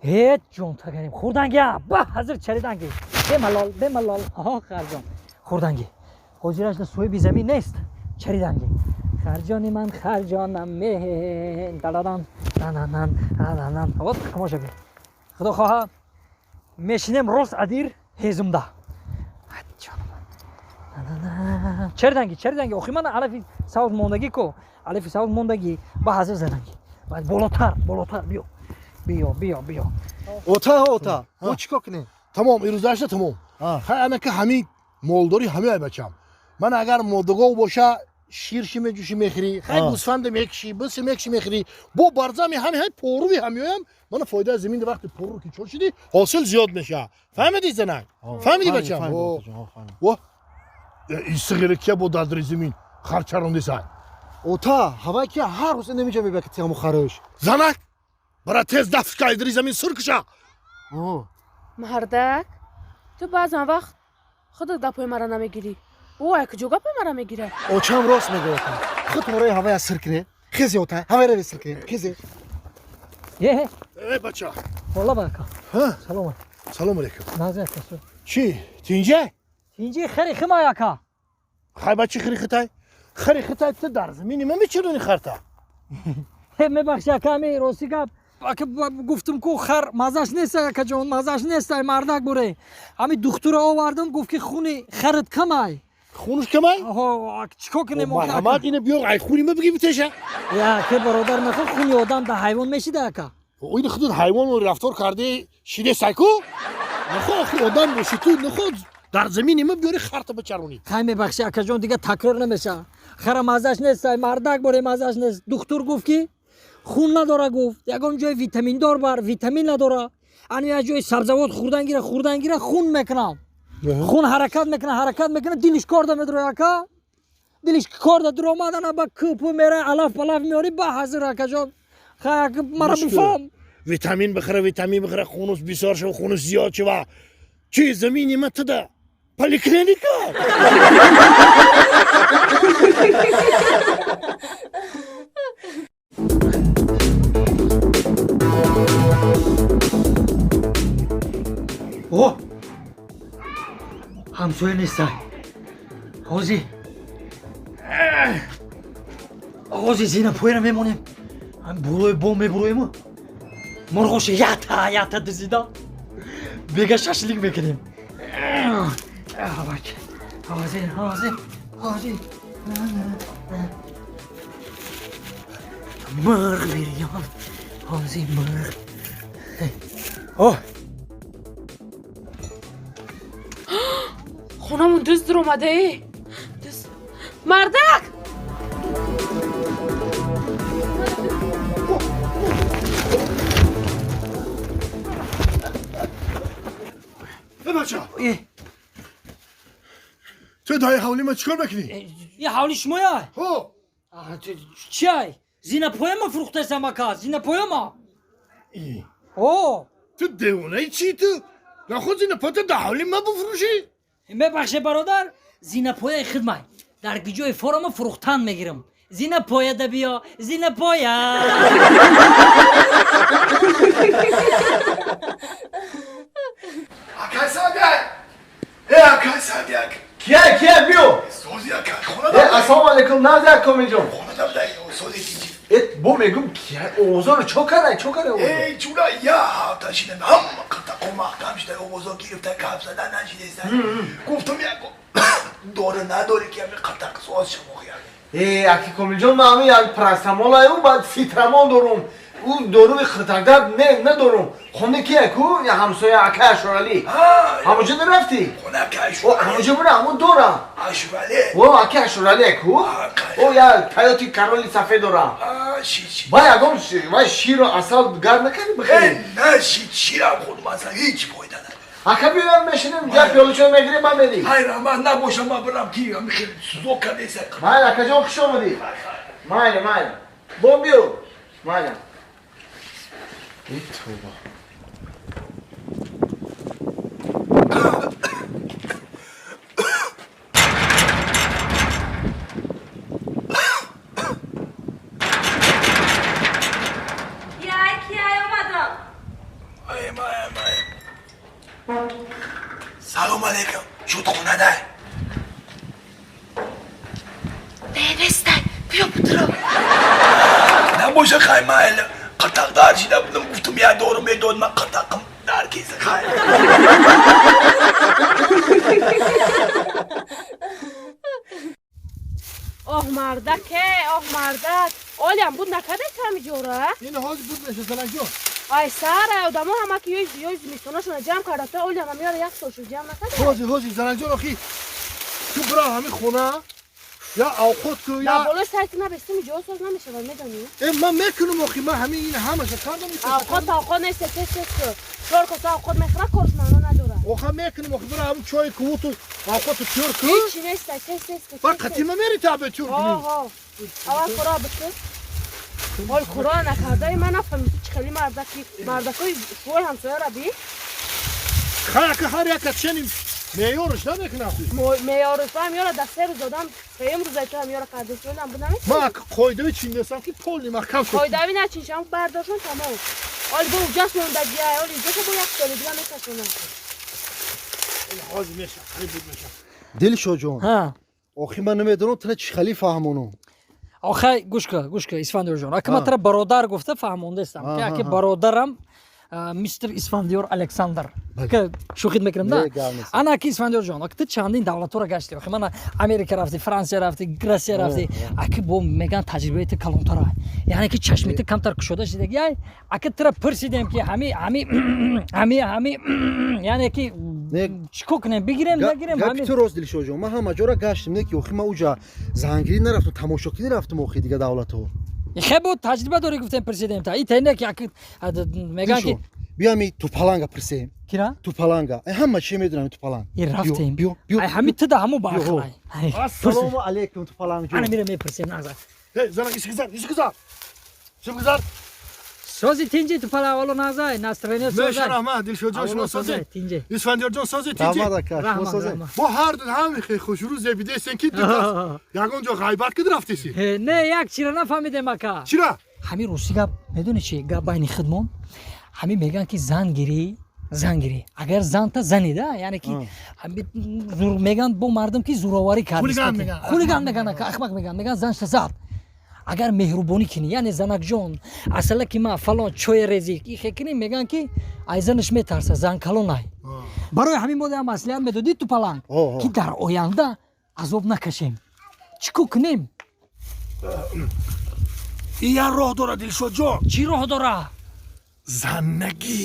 Ҳеҷ ҷон тагарим. Хурданги, ба ҳазир чариданги. Бемалол, бемалол. Ҳо, харҷон. Хурданги. Ҳозирашда соҳиби замин нест. Чариданги. Харҷони ман харҷонам меҳ. Даладан, нананан, нананан. Вот тамоша бин. Худо хоҳа мешинем рост адир ҳезумда. Чариданги, чариданги. Охи ман алафи савз мондагӣ ко. Алафи савз мондагӣ. Ба ҳазир заданги. Баъд болотар, болотар биё. Биё, биё, биё. Ота, ота. Мо чӣ кор кунем? Тамом, ирӯзашта тамом. Хай, анака ҳамин молдорӣ ҳамин ай бачам. Ман агар модагов боша, ширши меҷӯшӣ мехӯрӣ, хай гӯсфанде мекушӣ, биси мекушӣ мехӯрӣ. Бо барзами ҳами ҳай поруви ҳамиёям, мана фоидаи замин вақти пору ки чор шидӣ, ҳосил зиёд мешавад. Фаҳмидӣ, занак? Фаҳмидӣ, бачам? Во исиғире кия бо дадри замин харчарондисай? Ота, ҳавай ки ҳар рӯз инамиҷа мебия ки тиаму харош. Занак, бара тез дафт кайдри замин сир куша. Мардак, ту баъзан вақт худат гапҳои маро намегирӣ. Ӯ ай куҷо гапҳои маро мегирад? Очам рост мегӯяд. Худ ораи ҳавая сир кунед. Хези, ота, ҳавай рави сир кунед. Хези. Е, э бача. Бола ба ака. Салом. Салом алейкум. Назар ака. Чӣ? Тинҷа? Тинҷи хари химай ака. Хай бачи хари хитай? Хари хитай ту дар замини ма мечирони харта? Мебахши ака, ами рости гап. Ака гуфтум ку хар мазаш нест акаҷон, мазаш нест, ай мардак буре. Ами духтура овардум, гуфт ки хуни харат камай. Хунуш камай? Ҳо, чикор кунем? Марҳамат, ина биёр, ай хуни ма бигӣ битеша. Я, ке бародар, нахо хуни одам да ҳайвон мешида ака. Ин худат ҳайвон рафтор карди шиде сайку? Нахо охи одам боши ту, нахо дар замини ма биёри харта бичаронӣ. Хай мебахши акаҷон, дига такрор намеша. Хара мазаш нест, ай мардак боре мазаш нест. Духтур гуфт ки хун надора, гуфт. Ягон ҷои витаминдор бар, витамин надора. Ани як ҷои сабзавот хӯрдан гира, хӯрдан гира, хун мекунам. Хун ҳаракат мекунад, ҳаракат мекунад, дилиш корда медрояд ака. Дилиш корда дуромад, ана ба кӯпу мера, алаф палаф меорӣ, ба ҳазир акаҷон. Хай ака, мара бифаҳм. Витамин бихӯра, витамин бихӯра, хунус бисёр шава, хунус зиёд шава. Чӣ замини ма туда поликлиника? О! Ҳамсоя нестай. Ҳози. Ҳози зина пояра мемонем. Ҳам болои бом мебуроему. Мурғоша ята ята дизида. Бега шашлик мекунем. Бач. Ҳозир, ҳозир, ҳозир. Мурғ бирён. Ҳозир мурғ. О! Хонамон дузд дуромада э. Дузд. Мардак! Э бача. Ту даи ҳавли ма чикор мекунӣ? Ин ҳавли шумоя? Ҳо. Чиай? Зинапояма фурӯхтасам ака, зинапояма. О! Ту девонаи чӣ ту? Наход зинапоята дар ҳавли ма бифурӯшӣ? Мебахше бародар, зинапояи хидмай. Дар гиҷои форама фурӯхтан мегирам. Зинапоя да биё, зинапоя. Акай Садиак! Э, акай Садиак! Кия, кия, биё. Сози акай, хона Э, ассалому алайкум, назар Комилҷон. хона даблай, сози тинҷи. Э, бо мегум кия, овозоро чо карай, чо карай овозо? Эй, чура, я ҳафта шидам, ҳама қиртақо маҳкам шида, овозо гирифта, гап зада нашидеста. Гуфтам яко дора надори ки ами қиртақ соз шамо хияли. Э, аки Комилҷон, ман ҳамин як парастамол аю, баъд ситрамон дорум. Ӯ доруи қиртақдард не, надорум. Хони кия ку? Я ҳамсоя ака Ашуралӣ. Ҳамонҷо нарафтӣ? Хона ака О, ҳамонҷо бура, ҳамон дора. Ашуралӣ. О, аки Ашуралӣ ку? О, я таёти кароли сафед дора. Ши, ши. Вай ягон вай ширу асал гард накардӣ бихӯрӣ? Э, на, ши, ширам хӯрдум, аслан ҳеҷ фоида надорад. Ака биёям мешинем, як пиёла чой мегирем, баъд мерӣ. Ҳай, раҳмат, набошам, ман бирам ки ами хеле сузок кардеса. Майли, акаҷон, хуш омадӣ. Майли, майли. Бо биё. Майли. Э, тавба. Яй, кияй омадам? Салом алейкум. Шуд хонадай. Не, нестай, биё бутро. Набоша хай майли. Қиртақ дар шида будам, гуфтум я дору медод, ман қиртақам дар киса хай. Оҳ мардаке, оҳ мардак. Олиам буд накардай ками ҷора? Ин ҳозир буд меша, занакҷон. Ай сар, ай одамо ҳама ки ёй зимистонашона ҷамъ карда, то олиам ҳамёра як сол шуд ҷамъ накарда. Ҳозир занакҷон, охи ту бира ҳами хона, я авқот ку Дар я болои сар ки набестим, ҷо соз намешавад, медонӣ? Э, ман мекунам, охи ман ҳами ин ҳамаша кардам. Авқот нест, тез тез ку. Чор коса авқот мехӯра, корш маъно надорад. Оха мекунем, охи бира ҳамун чой кувуту авқоту тёр ку. Ҳечи нест, тез тез ку. Ба қатима мери табе тюр кунӣ. Ҳо, аввал хӯра бикун. Ҳол хӯра накардаи ман нафаҳмидам чӣ хели мардаки мардакои шӯи ҳамсояра би. Хай ака, ҳар яка ченим меъёрш намекунам. Меъёрш ба ҳамёра дар се рӯз додам, сеюм рӯза ту ҳамёра кардеси, олам бу намешавад. Ман ака қоидави чин нестам ки полни маҳкам шуд. Қоидави начин, шам бардошон тамом. Оли бо уҷас мондагиай, оли иҷоша бо як соли дига мекашонам. Ҳозир меша, қариб буд меша. Дилшоҷон. Ҳа. Охи ман намедонам тана чӣ хали фаҳмонам. Охай, гӯш ка, гӯш ка, Исфандиёрҷон, ака ман тара бародар гуфта фаҳмондастам, ки аки бародарам мистер Исфандиёр Александр, ка шӯхит мекунам да. Не, гап нест. Ана аки Исфандиёрҷон, ака ту чандин давлатҳоро гаштӣ, охи мана Америка рафтӣ, Франсия рафтӣ, Россия рафтӣ, аки бо меган таҷрибаи ту калонтара, яъне ки чашми ту камтар кушода шидаги. Ай ака тура пурсидем ки ҳами ҳами ҳами ҳами яъне ки Не. чӣ кор кунем, бигирем, нагирем? Гапи ҳами ту рост, Дилшоҷон, ман ҳама ҷора гаштем, не ки охи ман уҷа зангирӣ нарафтам, тамошокӣ нарафтам, охи дига давлатҳо. Хе бо таҷриба дорӣ, гуфтем, пурсидем та и та не ки аки меган ки Дилшо, биё ами тупаланга пурсем. Кира? Тупаланга. Ай, ҳама чи медонам тупаланг. И рафтем. Биё, биё. Ай ҳами ту да ҳамо Биё. баақлай. Ассалому алейкум, тупалангҷон. Ана мира мепурсем назар. Эй, занак, ишгизар, ишгизар. Ишгизар. Сози, тинҷи, тупаланг, аввало назай, настроение Меша, созай. раҳмат, Дилшодҷон, шумо Аввало созед. созай, тинҷи. Исфандиёрҷон, созед, тинҷи. Раҳмат ака, шумо Раҳмат, созед. раҳмат. Бо ҳар ду ҳами хеле хушрӯ зебидесен ки ду кас ягон ҷо ғайбат кид рафтеси. Не, як чира нафаҳмидем, ака. Чира? Ҳамин русӣ гап медонӣ чи гап байни худмон, ҳамин мегӯянд ки зан гирӣ, зан гирӣ, агар занта зани да, яъне ки ҳами мегӯянд бо мардум ки зӯроварӣ кард. Хулиган нисбати- мегӯянд. Хулиган мегӯянд, ака, ахмақ мегӯянд, мегӯянд занша зад. Агар меҳрубонӣ кунӣ, яъне занакҷон, асалаки ма, фалон чой резӣ, ихе кунӣ, мегӯянд ки ай занаш метарса, зан калонай. Барои ҳамин мо ям маслиҳат медодӣ, тупаланг, ки дар оянда азоб накашем, чӣ кор кунем? И як роҳ дора, Дилшодҷон. Чӣ роҳ дора? Заннагӣ.